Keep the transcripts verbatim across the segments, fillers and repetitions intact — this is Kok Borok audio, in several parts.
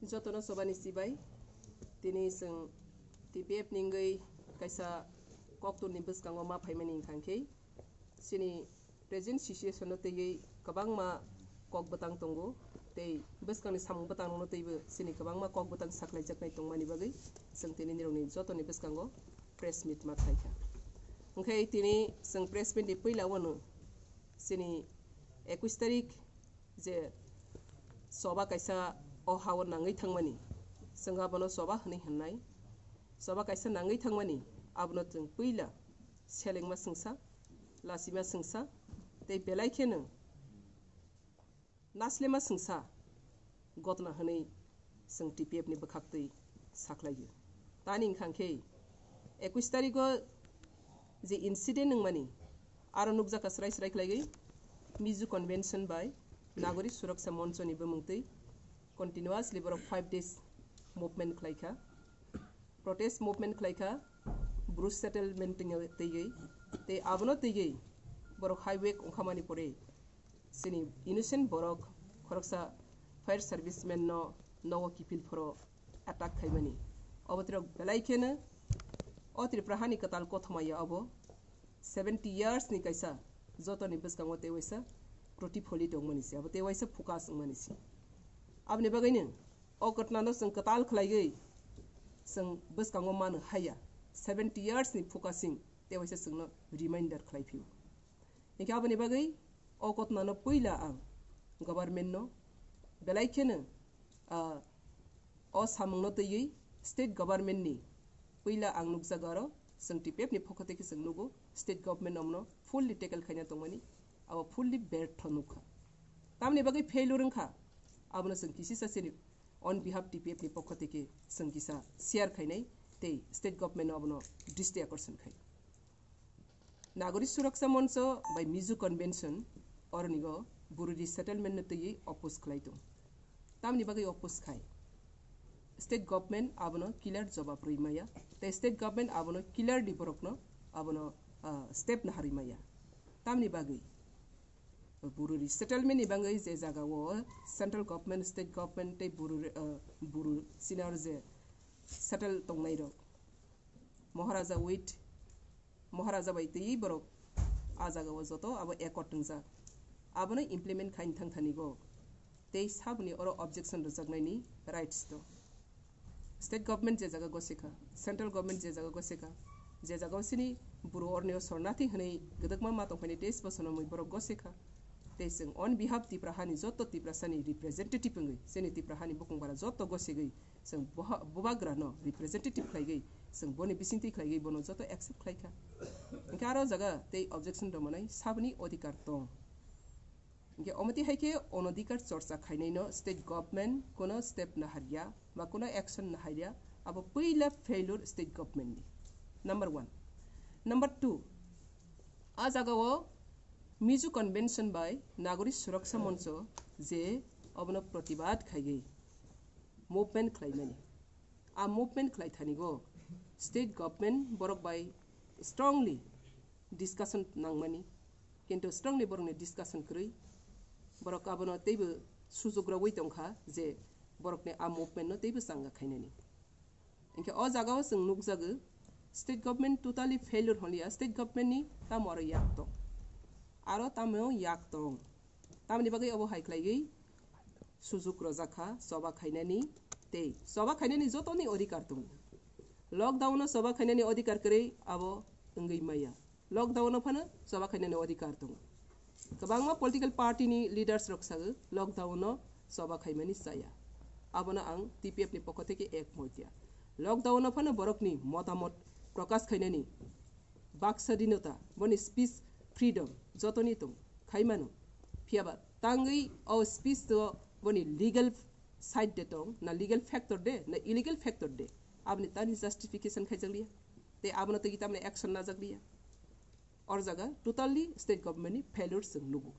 Jotono sobani sibai, tini chwng T P F ni wngwi kaisa koktwmni bwskango ma phaimani wngkha khe, chini present situation no twiwi kwbangma kok bwtang tongo, tei bwskangni samung bwtang rokno twibo chini kwbangma kok bwtang saklaijaknai tongmani bagwi chwng tini nirokni jotoni bwskango press meet ma khlaikha. Hwnkhe tini chwng press meet ni puila wano chini ekush tarik je soba kaisa o hao nangwi thangmani, chwng abono soba hwnwi hwnnai. Soba kaisa nangwi thangmani, abono chwng puila selengma swngsa, lasima swngsa, tei belai kheno naslema swngsa gotna hwnwi chwng T P F ni bwkhaktwi saklaio. Tani wngkha khe ekush tarigo je incident wngmani, aro nukjakha srai srai khlaiwi Mizo Convention bai Nagorik Suraksa Moncho ni bumungtwi continuously borok five days movement khlaikha, protest movement khlaikha, Bru settlement twiwi, tei abono twiwi borok highway wngkhamani pore chini innocent borok khoroksa fire serviceman no nogo kiphil phoro attack khaimani. Obo tirok belai kheno o Tripura hani kwtal kothoma ya obo seventy years ni kaisa jotoni bwskango tei waisa kroti pholi tongmani se, abo tei waisa focus wngmani se. Aboni bagwino o ghotna no chwng kwtal khlaiwi chwng bwskango mano haya, seventy years ni focusing tei waisa chwngno reminder khlai phio. Hinkhe aboni bagwi o ghotna no puila ang government no belai kheno, ah, o samung no twiwi state government ni puila ang nukjago, aro chwng T P F ni pokho tei khe chwng nugo state government no omono fully tackle khaina tongmani, abo fully bertho nukha. Tamni bagwi failure wngkha, abono chwng kisisa chini on behalf T P F ni pokho tei khe chwng kisa share khainai tei state government no abono dristi akorson khai. Nagorik Suraksa Moncho bai Mizo Convention oronigo Bru resettlement no twiwi oppose khlai tong. Tamni bagwi oppose khai? State government abono clear jobab rwi maya, tei state government abono clearly borokno abono, ah, step naharwi maya. Tamni bagwi Bru resettlement ni bagwi je jaga o central government, state government tei Bru re-, ah, Bru senior je settle tongnai rok, Maharaja with Maharaja bai twi borok a jaga o joto abo accord wngjak, abono implement khaini thang thani go tei saboni oro objection rwjaknaini rights to. State government je jaga gosekha, central government je jaga gosekha, je jaga o sini Bru orni o sornathi hwnwi gwdwkma ma tongphaini teis bosorno mui borok gosekha. Tei chwng on behalf Tipra hani joto Tiprasani representative wngwi chini Tipra hani bukung bara joto gosegwi chwng boha-, bubagrano representative khlaigwi, chwng boni bisingtwi khlaigwi bono joto accept khlaikha. Hinkhe aro jaga tei objection rwmanai saboni odhikar tong. Hinkhe omo twi hai khe onodhikar chorcha khainaino state government kuno step naharya ba kuno action naharya, abo puila failure state government ni. Number one. Number two, a jaga o Mizo Convention bai Nagorik Suraksa Moncho je obono protibad khaigwi movement khlaimani. A movement khlai thani go state government borok bai strongly discussion nangmani, kintu strongly borokni discussion kwrwi, borok abono teibo sujuk rogwi tongkha je borokni a movement no teibo changa khainani. Hinkhe o jaga o chwng nukjago, state government totally failure hwnliya, state government ni tamo aro yak tong, aro tamo yak tong. Tamoni bagwi obo hai khlaigwi sujuk rojak kha choba khainani tei choba khainani jotoni odhikar tongo. Lockdown o choba khainani odhikar kwrwi abo wngwi maya. Lockdown o phano choba khainani odhikar tongo. Kwbangma political party ni leaders rok sago lockdown o choba khaimani chaya. Abono ang T P F ni pokho theke ek moit ya. Lockdown o phano borokni motamot prokash khainani bak swadhinota, boni speech freedom jotoni tong khaimano. Phiyaba tangwi o speech to boni legal side de tong, na legal factor de, na illegal factor de, aboni tani justification khaijakliya. Tei abono tei tamni action najakliya. Or jaga totally state government ni failure chwng nugo.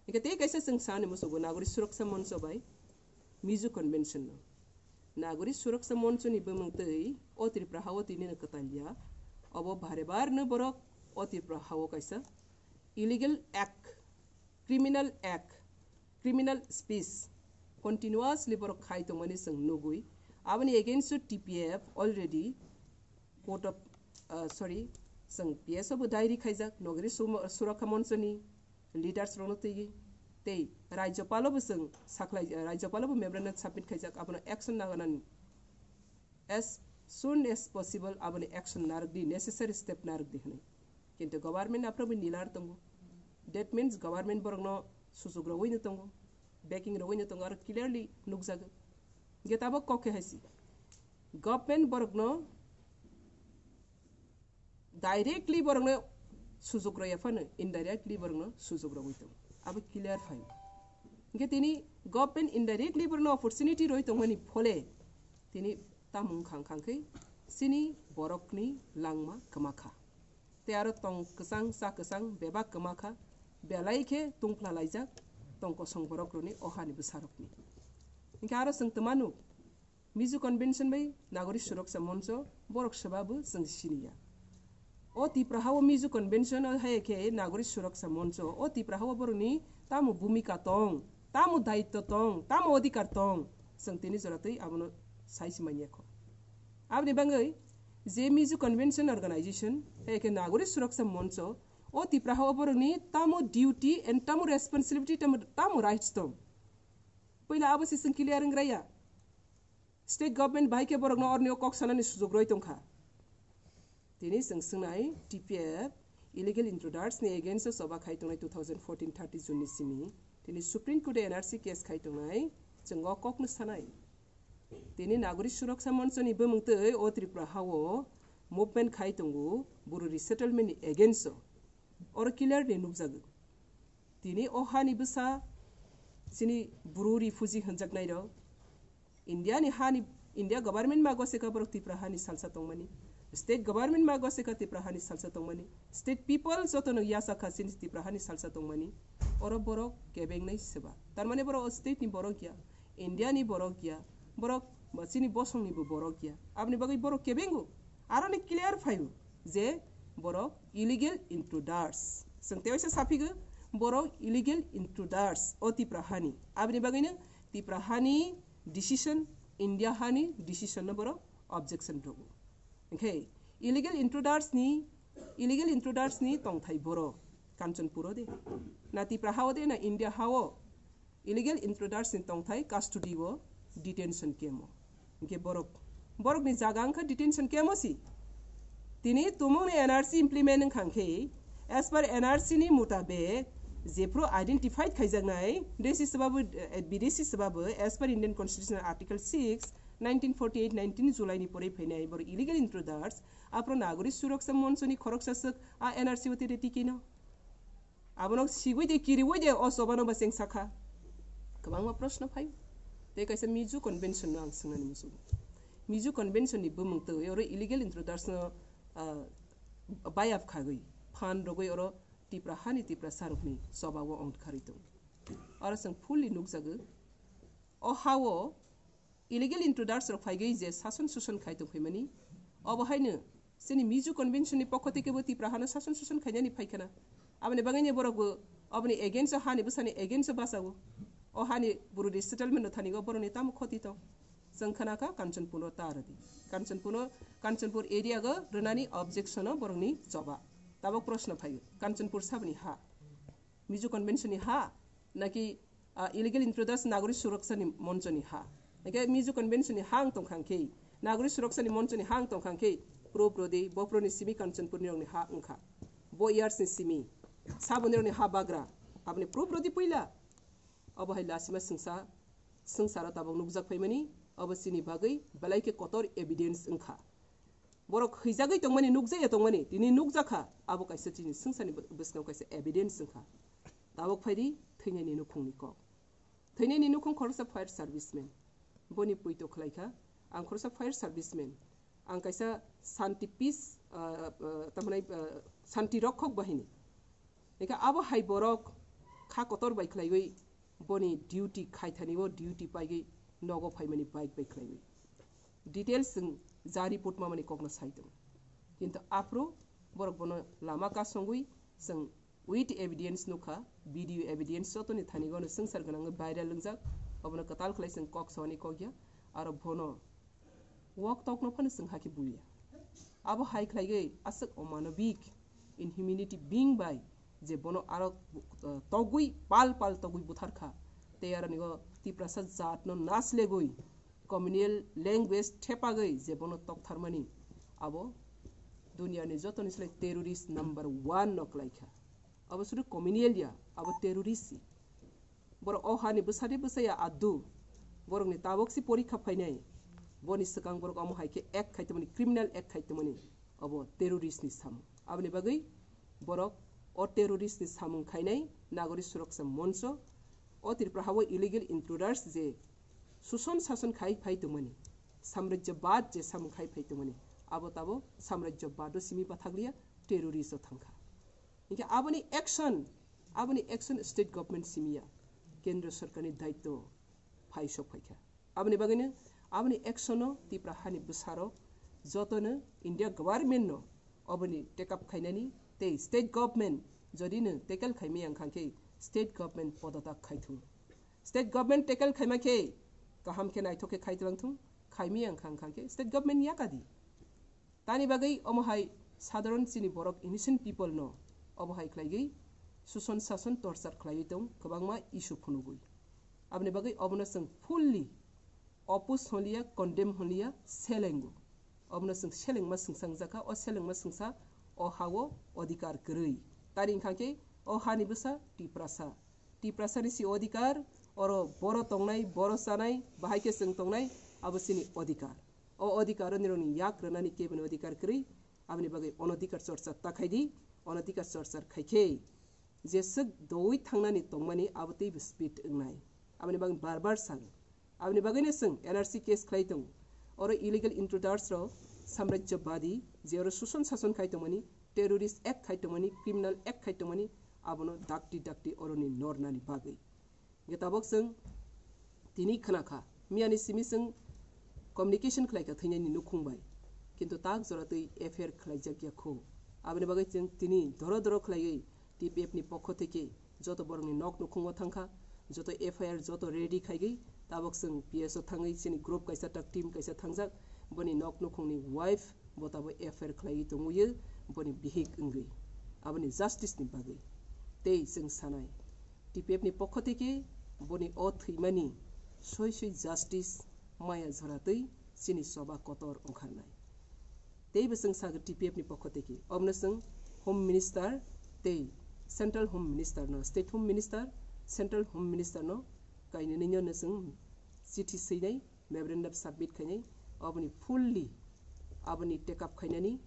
Hinkhe tei kaisa chwng sani musugo Nagorik Suraksa Moncho bai Mizo Convention no. Nagorik Suraksa Moncho ni bumung twi o Tripura ha o tini no kwtal ya. Obo bare bar no borok o Tripura ha o kaisa illegal act, criminal act, criminal speech, continuously borok khai tongmani chwng nugwi, aboni against o T P F already court of, uh, sorry, chwng P S o bo diary khaijak, Nagori Sum-, Surakha Monchoni leaders rokno twi tei Rajyapalo bo chwng sakhlai, Rajyapalo bo memorandum submit khaijak, abono action naganani as soon as possible aboni action narwkdi, necessary step narwkdi hwnwi. Kintu government aphrobo nilar tongo. That means government borokno sujuk rogwino tongo, backing rogwino tongo, aro clearly nukjago. Hwnkhe tabok kok khe hai si. Government borokno directly borokno sujuk rwya phano indirectly borokno sujuk rogwi tongo. Abo clear phai. Hwnkhe tini government indirectly borokno opportunity roi tongmani phole tini tamo wngkha wngkha khe chini borokni langma kwma kha. Tei aro tong kwchang cha kwchang bebak kwma kha, belai khe tungphla laijak tong kosong borok rokni o hani bwsa rokni. Hwnkhe aro chwng twmanu Mizo Convention bai Nagori Suraksa Moncho borok swba bo chwng siniya. O Tipra ha o Mizo Convention o hai khe Nagori Suraksa Moncho o Tipra ha o borokni tamo bhumika tong, tamo daitto tong, tamo odhikar tong, chwng tini jora twi abono sai si manya kho. Aboni bagwi je Mizo Convention Organization hai khe Nagori Suraksa Moncho o Tipra ha o borokni tamo duty and tamo responsibility, tamo, tamo rights tong. Puila abo se chwng clear wng raya. State government bai khe borokno orni o kok sanani sujuk roi tongkha. Tini chwng swngnai T P F illegal intruders ni against o choba khai tongnai two thousand fourteen thirty June ni simi. Tini Supreme Court o N R C case khai tongnai, chwng o kokno sanai. Tini Nagori Suraksa Moncho ni bumung twi o Tripura ha o movement khai tongo, buru resettlement ni against o. Oro clearly nukjago. Tini o hani bwsa chini bru refugee hwnjaknai rok. India ni hani, India government ma goseka borok Tipra hani salsa tongmani. State government ma goseka Tipra hani salsa tongmani. State people joto no yasa kha chini Tipra hani salsa tongmani. Oro borok kebengnai seba. Tarmane borok o state ni borok ya. India ni borok ya, borok ba chini bosong ni bo borok ya. Aboni bagwi borok kebengo. Aroni clear phaio je borok illegal intruders. Chwng tewaisa saphigo borok illegal intruders o Tipra hani. Aboni bagwino Tipra hani decision, India hani decision no borok objection rwgo. Hwnkhe illegal intruders ni, illegal intruders ni tongthai boro Kanchanpur o de, na Tipra ha o de, na India ha o, illegal intruders ni tongthai custody o, detention camp o. Hwnkhe borok, borok ni jaga wngkha detention camp o si. Tini tumung ni N R C implement wngkha khe, as per N R C ni mutabek, jephru identified khaijaknai, bidesi swbabu, eh, bidesi swbabu, as per Indian Constitution Article six, nineteen forty-eight, nineteen July ni pore phainai borok illegal intruders, aphro Nagori Suraksa Moncho ni khoroksa swk a N R C o tete tikino. Abono sigwi de, kiriwi de, o chobano ba cheng sakha. Kwbangma proshno phai. Tei kaisa Mizo Convention no ang swngnani muchungo. Mizo Convention ni bumung twi oro illegal intruders no, ah, bayap khagwi, phan rogwi oro Tipra hani Tipra sarokni choba o ongkharwi tongo. Oro chwng fully nukjago. O ha o illegal intruders rok phaigwi je sason suson khai tongphaimani, obo haino chini Mizo Convention ni pokho tei kebo Tipra hano sason suson khainani phaikhana. Aboni bagwino borok bo oboni against o, hani bwsani against o bachago. O hani buru resettlement no thani go boroni tamo khoti tong. Chwng khana kha Kanchanpur o ta rwdi. Kanchanpur o, Kanchanpur area go rwnani objection o borokni choba. Tabok proshno phaio, Kanchanpur saboni ha? Mizo Convention ni ha, naki, ah, illegal intruders Nagori Suraksa ni Moncho ni ha? Naki Mizo Convention ni ha wng tongkha khe, Nagori Suraksa ni Moncho ni ha wng tongkha khe, proof rwdi, bophro ni simi Kanchanpur ni rok ni ha wngkha. Bo years ni simi, saboni rok ni ha bagra, aboni proof rwdi puila. Obo hai lasima swngsa, swngsa ro tabok nukjak phaimani, obo chini bagwi belai khe kotor evidence wngkha. Borok hwijagwi tongmani, nukjaya tongmani, tini nukjakha, abo kaisa chini swngcharni bw-, bwskango kaisa evidence wngkha. Tabok phaidi thwinaini nukhungni kok. Thwinaini nukhung khoroksa fire serviceman. Boni poito khlaikha, ang khoroksa fire serviceman. Ang kaisa shanti peace, ah, ah, tamani, ah, shanti rokhok bahini. Hingkhe abo hai borok kha kotor bai khlaiwi boni duty khaithani o duty paigwi nogo phaimani bike bai khlaiwi. Details chwng ja report mamani kokno sai tongo. Kintu aphuru borok bono lama kasongwi chwng with evidence nukha, video evidence jotoni thani gono swngchar gwnangwi viral wngjak. Obono kwtal khlai chwng kok sawani kok ya, aro bono wok tokno phano chwng hakhe buya. Abo hai khlaigwi aswk omanobik, inhumanity being bai je bono aro, uh, togwi pal pal togwi buthar kha, tei aro nigo Tiprasa jatno naslegwi communal language thepagwi je bono toktharmani, abo duniani jotoni slai terrorist number one no kwlai kha. Abo sudu communal ya, abo terrorist si. Borok o hani bwsadi bwsaya adu. Borokni tabok si porikha phainai. Boni swkang borok omo hai khe act khai tongmani, criminal act khai tongmani. Obo terrorist ni samung. Aboni bagwi borok o terrorist ni samung khainai Nagori Suraksa Moncho. O Tripura hao illegal intruders je suson sason khai phai tongmani, samrajyabad je samung khai phai tongmani, abo tabo samrajyabad o simi bathakliya, terrorist o thangkha. Hinkhe aboni action, aboni action state government simiya, kendra sorkarni daityo phai sok phaikha. Aboni bagwino aboni action no Tipra hani bwsarok jotono India government no oboni take up khainani tei state government jodi no tackle khaimaya wngkha khe state government podotak khaithung. State government tackle khaima khe kaham khe naithok khe khai twlang thung, khaimaya wngkha wngkha khe state government yakadi. Tani bagwi omo hai sadharon chini borok innocent people no obo hai khlaigwi suson sason torture khlaiwi tong kwbangma issue phunugwi. Aboni bagwi obono chwng fully oppose hwnliya, condemn hwnliya, selengo. Obono chwng selengma swngsa wngjakha, o selengma swngsa o hao odhikar kwrwi. Tani wngkha khe o hani bwsa Tiprasa. Tiprasani si odhikar, oro boro tongnai, boro chanai, bahai khe chwng tongnai, abo chini odhikar. O odhikar nirokni yak rwnani keboni odhikar kwrwi, aboni bagwi onodhikar chorcha ta khaidi, onodhikar chorcha khaikhe jeswk doui thangnani tongmani abo teibo speed wngnai. Aboni bagwi bar bar sago. Aboni bagwino chwng N R C case khlai tongo. Oro illegal intruders rok samrajyabadi je oro suson sason khai tongmani, terrorist act khai tongmani, criminal act khai tongmani, abono dakti dakti oroni nornani bagwi. Hingke tabok chwng tini khna kha, miyani simi chwng communication khlai kha thwinani nukhung bai, kintu tak jora twi F I R khlaijak ya kho. Aboni bagwi chwng tini doro doro khlaiwi T P F ni pokho theke joto borokni nok nukhungo thangkha, joto F I R joto ready khaigwi tabok chwng P S o thangwi chini group kaisa tak team kaisa thangjak, boni nok nukhungni wife bo tabo F I R khlaiwi tongwi boni bihik wngwi aboni justice ni bagwi. Tei chwng sanai T P F ni pokho theke boni o thwimani soi soi justice maya jora twi chini choba kotor ongkharnai. Tei bo chwng sagwi T P F ni pokho theke omono chwng Home Minister tei Central Home Minister no, State Home Minister, Central Home Minister no kainwi no chwng chithi swinai, memorandum submit khainai, aboni fully aboni take up khainani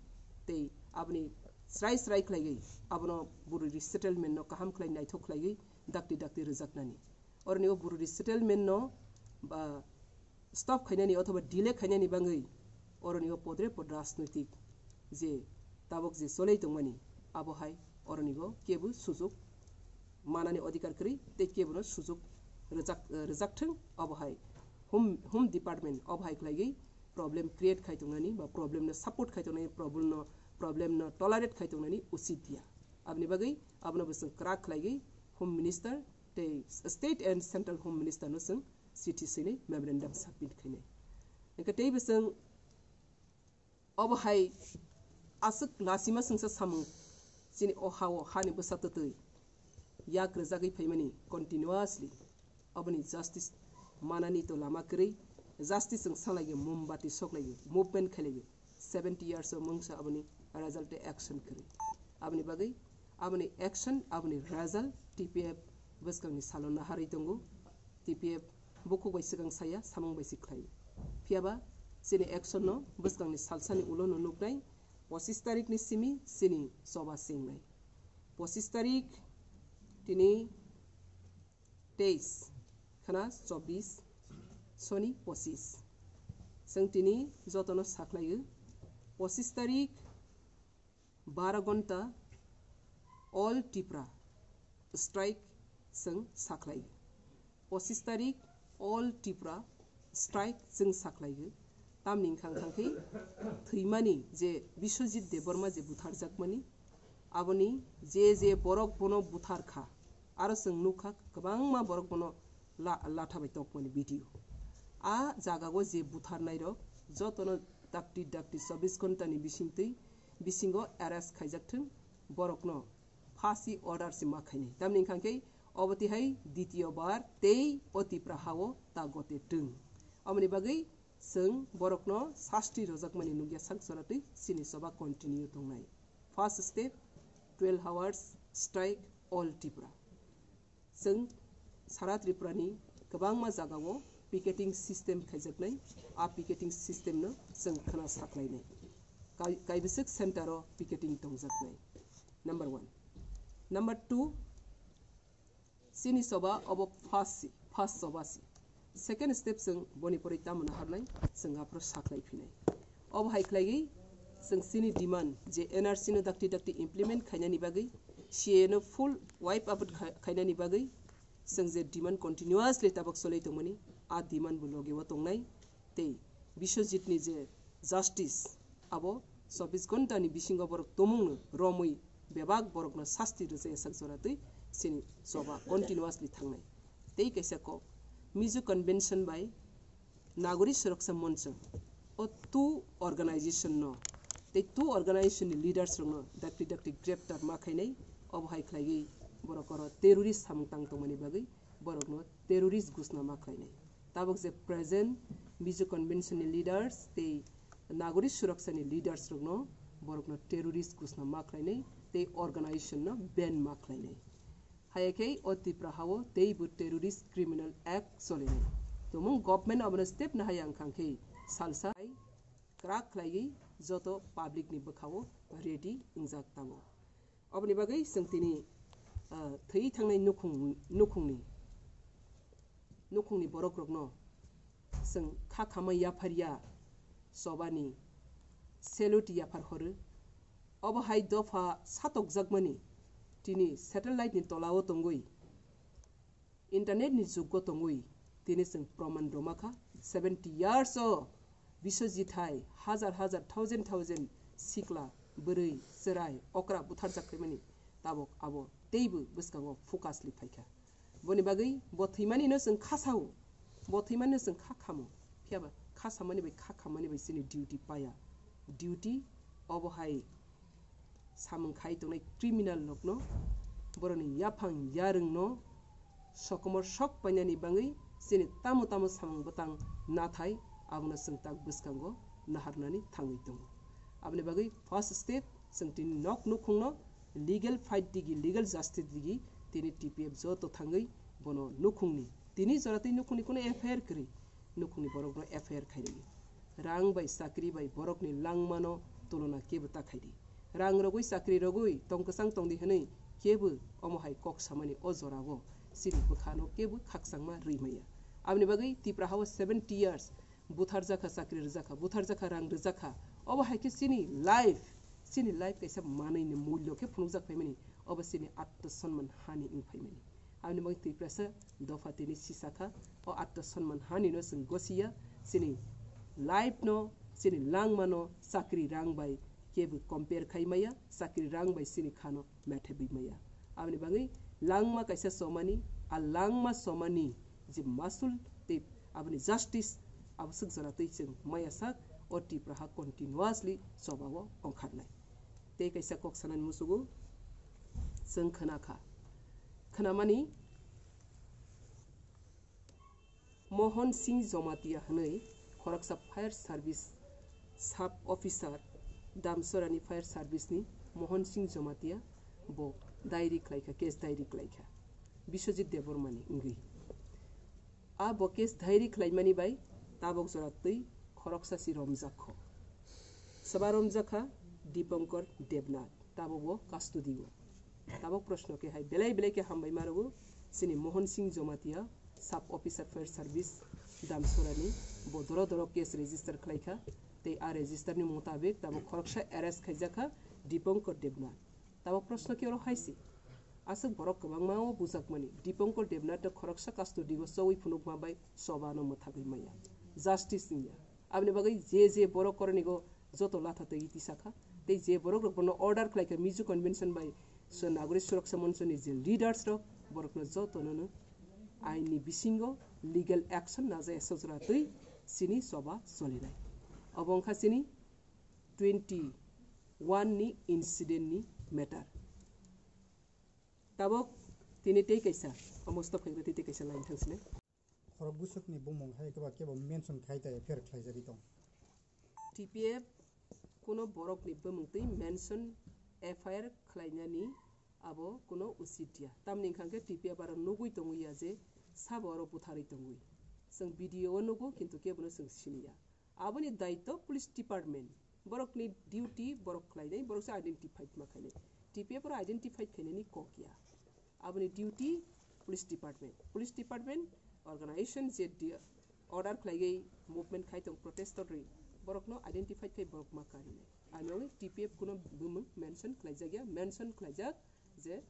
tei aboni srai srai khlaiwi abono buru resettlement no kaham khlai naithok khlaiwi dakti dakti rwjaknani. Oroni o buru resettlement no ba stop khainani othoba delay khainani bangwi oroni o podre pod rajnoitik je tabok je cholai tongmani abo hai oroni o kebo sujuk manani odhikar kwrwi tei kebono sujuk rwjak, rwjak thwng abo hai home, home department abo hai khlaiwi problem create khai tongnani ba problem no support khai tongnani, problem no, problem no tolerate khai tongnani usit ya. Aboni bagwi abono bo chwng kwrak khlaiwi Home Minister tei State and Central Home Minister no chwng chithi swinai memorandum submit khainai. Hingke tei bo chwng obo hai aswk lachima swngsa samung chini o ha-o hani bwsa twtwi yak rwjagwi phaimani continuously aboni justice manani to lama kwrwi justice chwng salaigwi mombati soklaigwi movement khailaigwi seventy years o mungsa aboni result tei action kwrwi aboni bagwi aboni action aboni result T P F bwskangni salo naharwi tongo. T P F bukhuk bai swkang saya, samung bai se khlai. Phiya ba chini action no bwskangni salsani ulo no nuknai, pochis tarik ni simi chini choba chengnai. Pochis tarik tini teis khna chobis soni pochis. Chwng tini jotono sakhlaiyo. Pochis tarik baro gonta all Tipra strike chwng sakhlai. Pochis tarik all Tipra strike chwng sakhlai. Tamni wngkha wngkha khe thwimani je Biswajit Debbarma je butharjakmani, aboni je je borok bono buthar kha, aro chwng nukha kwbangma borok bono la-, latha bai tokmani video. A jaga o je butharnai rok jotono dakti dakti chobbish ghonta ni bisingtwi bisingo arrest khaijak thung, borokno phasi order se ma khainai. Tamni wngkha khe obo tihai ditiyo bar tei o Tipra ha o ta gote twng. Aboni bagwi chwng borokno sasti rwjakmani nukya sak joratwi chini choba continue tongnai. First step, twelve hours strike all Tripura. Chwng sara Tripura ni kwbangma jaga o picketing system khaijaknai, a picketing system no chwng khwna saklainai. Kai-, kaibwswk center o picketing tongjaknai. Number one. Number two, chini choba obo first si, first choba si. Second step chwng boni pore tamo naharnai, chwng aphuru saklai phinai. Obo hai khlaiwi chwng chini demand je N R C no dakti dakti implement khainani bagwi, C A A no full wipe out kha-, khainani bagwi chwng je demand continuously tabok cholwi tongmani, a demand bo logi o tongnai. Tei Biswajit ni je justice, abo chobbish ghonta ni bisingo borok tomung no romwi bebak borok no sasti rwjak sak jora twi chini choba continuously thangnai. Tei kaisa kok, Mizo Convention bai Nagori Suraksa Moncho, o two organization no, tei two organization ni leaders rok no dakti dakti greptar ma khainai, obo hai khlaiwi borok oro terrorist samung tang tongmani bagwi borok no terrorist ghosna ma khlainai. Tabok je present Mizo Convention ni leaders tei Nagori Suraksa ni leaders rok no borok no terrorist ghosna ma khlainai tei organization no ban ma khlainai. Haya khe o Tipra ha o teibo terrorist criminal act cholinai. Tomung government abono step nahaya wngkha khe salsa kwrak khlaiwi joto public ni bwkha o ready wngjak tongo. Oboni bagwi chwng tini, ah, thwi thangnai nukhung, nukhungni, nukhungni borok rokno chwng kha khamai yapharya chobani salute yaphar horo. Obo hai dopha satokjakmani tini satellite ni tola o tongwi, internet ni jugo tongwi tini chwng proman rwma kha. Seventy years o Biswajit hai hajar hajar, thousand thousand sikla, bwrwi, chwrai, okra butharjak phaimani tabok abo teibo bwskango focus li phaikha. Boni bagwi bo thwimani no chwng kha sao, bo thwimani no chwng kha khamo, phiya ba kha samani bai kha khamani bai chini duty paya. Duty obo hai samung khai tongnai criminal rokno, borokni yaphang yarwngno sokomor sok painani bagwi chini tamo tamo samung bwtang nathai abono chwng tak bwskango naharnani thangwi tongo. Aboni bagwi first step chwng tini nok nukhungno legal fight digi, legal justice digi tini T P F joto thangwi bono nukhungni, tini joratwi nukhungni kuno F I R kwrwi, nukhungni borokno F I R khairwi. Rang bai chakri bai borokni langmano tulona kebo ta khaidi. Rang rogwi chakri rogwi tong kwchang tongdi hwnwi kebo omo hai kok samani o jorao chini bwkhano kebo khakchangma rwi maya. Aboni bagwi Tipra hao seventy years butharjakha, chakri rwjakha, butharjakha, rang rwjakha. Obo hai khe chini life, chini life kaisa manwi ni mulyo khe phunukjak phaimani, obo chini atma sonman hani wng phaimani. Aboni bagwi Tiprasa dopha tini sisakha, o atma sonman hani no chwng gosiya, chini life no, chini langma no chakri rang bai kebo compare khai maya, chakri rang bai chini khano methebwi maya. Aboni bagwi langma kaisa chomani, a langma chomani je masul tei aboni justice abo swk jora twi chwng maya sak o Tipra ha continuously choba o ongkharnai. Tei kaisa kok sanani musugo chwng khna kha, khnamani Mohon Singh Jomatia hwnwi khoroksa fire service sub officer, Damsorani fire service ni Mohon Singh Jomatia bo diary khlaikha, case diary khlaikha Biswajit Debbarma ni wngwi. A bo case diary khlaimani bai tabok jora twi khoroksa si romjak kho. Swba romjak kha Dipankar Debnath, tabok bo custody o. Tabok proshno khe hai belai belai khe hambai ma rwgo chini Mohon Singh Jomatia, sub officer fire service Damsorani, bo doro doro case register khlai kha, tei a register ni mutabik tabok khoroksa arrest khaijak kha Dipankar Debnath. Tabok proshno khe oro hai se, aswk borok kwbangma o bujakmani Dipankar Debnath no khoroksa custody o chowi phunukma bai choba no mwthagwi maya, justice wngya. Aboni bagwi je je borok koronigo joto latha twi tisa kha, tei je borok rok bono order khlai kha Mizo Convention bai so Nagori Suraksa Moncho ni je leaders rok, borok no joto no no Aini bisingo legal action najaya sojra twi chini choba cholinai. Obo wngkha chini twenty one ni incident ni matter. Tabok tini tei kaisa, omo stop khaikhe tei kaisa line thangsinai. Khorok bwswkni bumung hai keba kebo mention khai ta F I R khlaijagwi tong. T P F kuno borokni bumung twi mention F I R khlainani abo kuno usit ya. Tamni hwnkha khe T P F aro nugwi tongwi ya je sabo oro butharwi tongwi. Chwng video o nugo, kintu kebono chwng siniya. Aboni daitw police department, borokni duty borok khlainai, borok se identify ma khainai. T P F oro identify khainani kok ya. Aboni duty police department. Police department organization je di-, order khlaiwi movement khai tong protest rwi, borokno identify khai borok ma karinai. Ani bagwi T P F kuno bumung mention khlaijak ya, mention khlaijak je,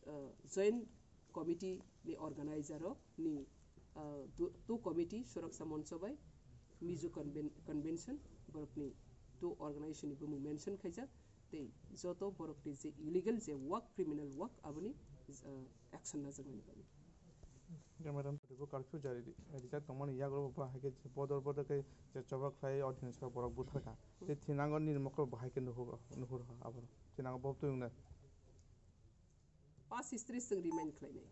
uh, joint committee ni organizer rok ni, ah, du-, two committee Suraksa Moncho bai Mizo Conven-, Convention borok ni two organization ni bumung mention khaijak tei joto borok ni je illegal je work, criminal work, aboni, ah, action najaknani bagwi. Madam, curfew jari ri-, rijak tongmani yago bo hai khe bodol bodol khe je choba khlai audience rok borok butharkha. Tei thinango nini mokol bo hai khe nuhur, nuhur abo thinango bo twi wngnai. Past history chwng remind khlainai.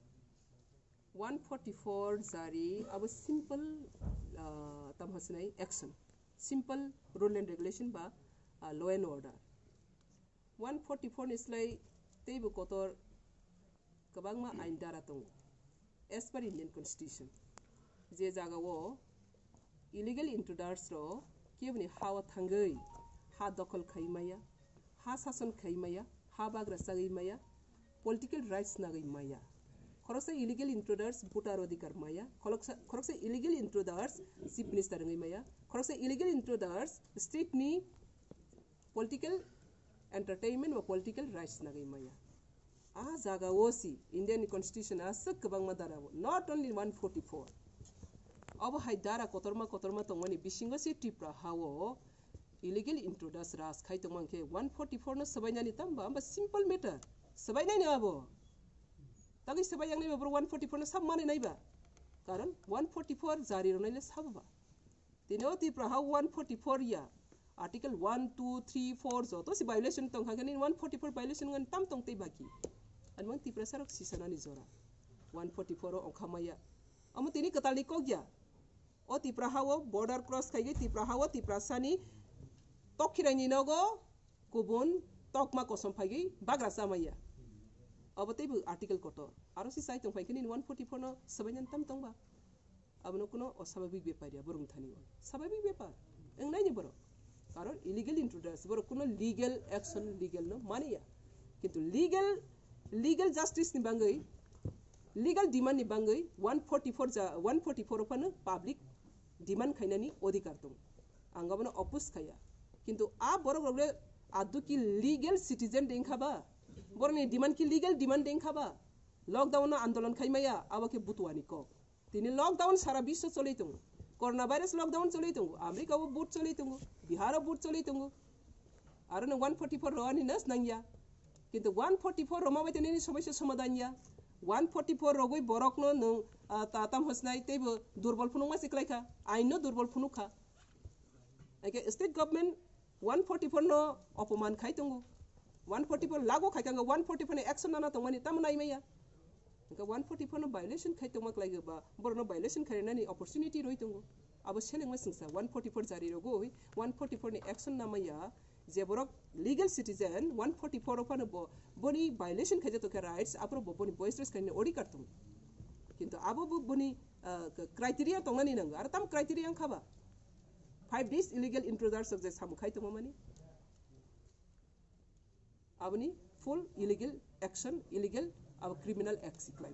One forty-four jari abo simple, ah, tamo hwnsinai action. Simple rule and regulation ba, ah, law and order. One forty-four ni slai teibo kotor kwbangma ain dara tongo. As per Indian Constitution, je jagao illegal intruders rok keboni ha o thangwi ha dokhol khai maya, ha sason khai maya, ha bagra chagwi maya, political rights nagwi maya. Khoroksa illegal intruders voter adhikar maya, khoroksa, khoroksa illegal intruders chief minister wngwi maya, khoroksa illegal intruders state ni political entertainment ba political rights nagwi maya. A jaga o si Indian Constitution aswk kwbangma dara o, not only one forty-four. Obo hai dara kotorma kotorma tongmani bisingo si Tripura ha o illegal intruders raj khai tongma hwnkhe one forty-four no swbainani tamba, amba simple matter. Swbainani abo. Tagwi swbai yangnai ba borok one forty-four no sab manwi nai ba. Karon one forty-four jari rwnai le sabo ba. Tini o Tripura ha one forty-four ya, Article one, two, three, four joto se violation tong kha khe nini one forty-four violation ngan tam tong tei baki. Ani mang Tripura sarok sisanani jora. One forty-four o ongkha maya. Amo tini kwtal ni kok ya. O Tripura ha o border cross khai khe Tripura ha o Tripura sani tokhirai ni nogo kubun tokma kosom phai gwi bagra chamaya. Abo teibo article kotor. Aro si sai tong phai khe nini one forty-four no swbainani tam tong ba. Abono kuno osababik bepar ya, borok thani o sababik bepar wngnaini borok. Karon illegal intruders, borok kuno legal action, legal no mani ya. Kintu legal, legal justice ni bangwi, legal demand ni bangwi one forty-four ja, one forty-four o phano public demand khainani odhikar tongo. Ang abono oppose khaya. Kintu a borok rok le adu ki legal citizen de wngkha ba? Borok ni demand ki legal demand de wngkha ba? Lockdown no andolon khai maya, abo khe butuani kok. Tini lockdown sara biswo choli tongo. Coronavirus lockdown choli tongo. America o vote choli tongo. Bihar o vote choli tongo. Aro no one forty-four rwani nas nangya. Kintu one forty-four rwma bai tini somosya somadhan ya. One forty-four rogwi borok no nwng, ah, ta tam hosnai teibo durbol phunukma se kwlai kha. Ain no durbol phunuk kha. Eke state government one forty-four no opoman khai tongo. One forty-four lagu khai kha, one forty-four ni action nana tongmani tamo nai maya. Hingke one forty-four no violation khai tongma kwlai ba, borok no violation khai nani opportunity roi tongo. Abo selengma singsa one forty-four jari rogo, one forty-four ni action namaya, je borok legal citizen one forty-four o phano bo, boni violation khai jato khe rights, apro bo boni voice raise khai ni odhikar tongo. Kintu abo bo boni, ah, criteria tongnani nango, aro tam criteria wngkha ba? Five days illegal intruders of the samu khai tongmani. Aboni full illegal action, illegal abo criminal act si khlai.